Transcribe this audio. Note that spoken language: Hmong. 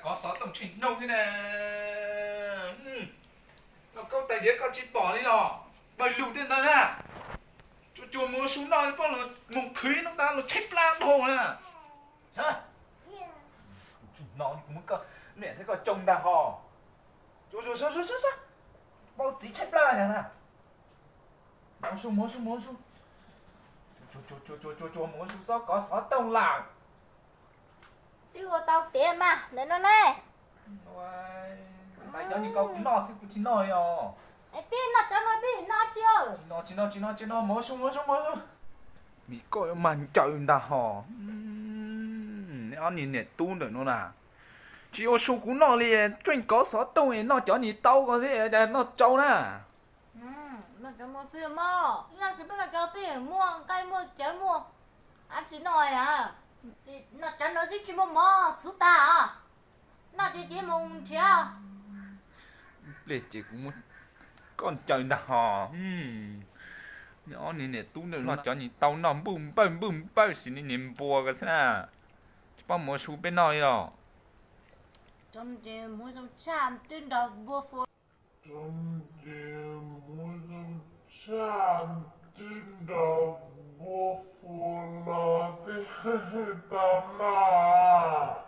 Kov xov tooj tshwm hnub thiab na. Noj kaub tais diav koj tsis pom li los? Pawg lug tej ntawd na. Tsuas tsuas mus ua su noj, poj los mus khwv noj tas los tshaib plab dhau na. Tsis hnov li, kuv muab koj niam thiab koj tsoo ntag hos. Tsuas tsuas, paub txiv tshaib plab na. Mus ua su, mus ua su, mus ua su. Tsuas tsuas, mus ua su, xob kov xov tooj lawm. Twb ua tau tiav mas ntawm no ne. Cov niag ko kuv noj xwb, kuv tsis noj li os. Es peb noj cov no, peb noj tsis? Tsis noj, tsis noj, tsis noj, tsis noj, mus ua su, mus ua su, mus ua su. Vim koj yuav mag ncaws ntag hos. Neb ob niag niam tub ntawm no na, tsis ua su kuv noj li, tseem kov xov tooj es noj cov niag taub ko xwb, noj tsau na. Noj cov no xwb mog, ib leeg tsis peb noj cov, peb muaj nqaij muaj cawv muaj dab tsi noj. Noj cov no xwb tsis muaj mov txhuv tag os. Noj ces cia mus nrhiav. Pliag ces kuv muab koj ncaws ntag hos. Neb ob niag niam tub ntawm no cov niag taub noj npuj npawj npuj npawj xws li niag npua ko xwb na. Tsis paub mus ua su peb noj li los? Cov ces muab zoo tshaj twb nrog npua fu. Cov ces muab zoo tshaj twb nrog npua fu los twb tau noj.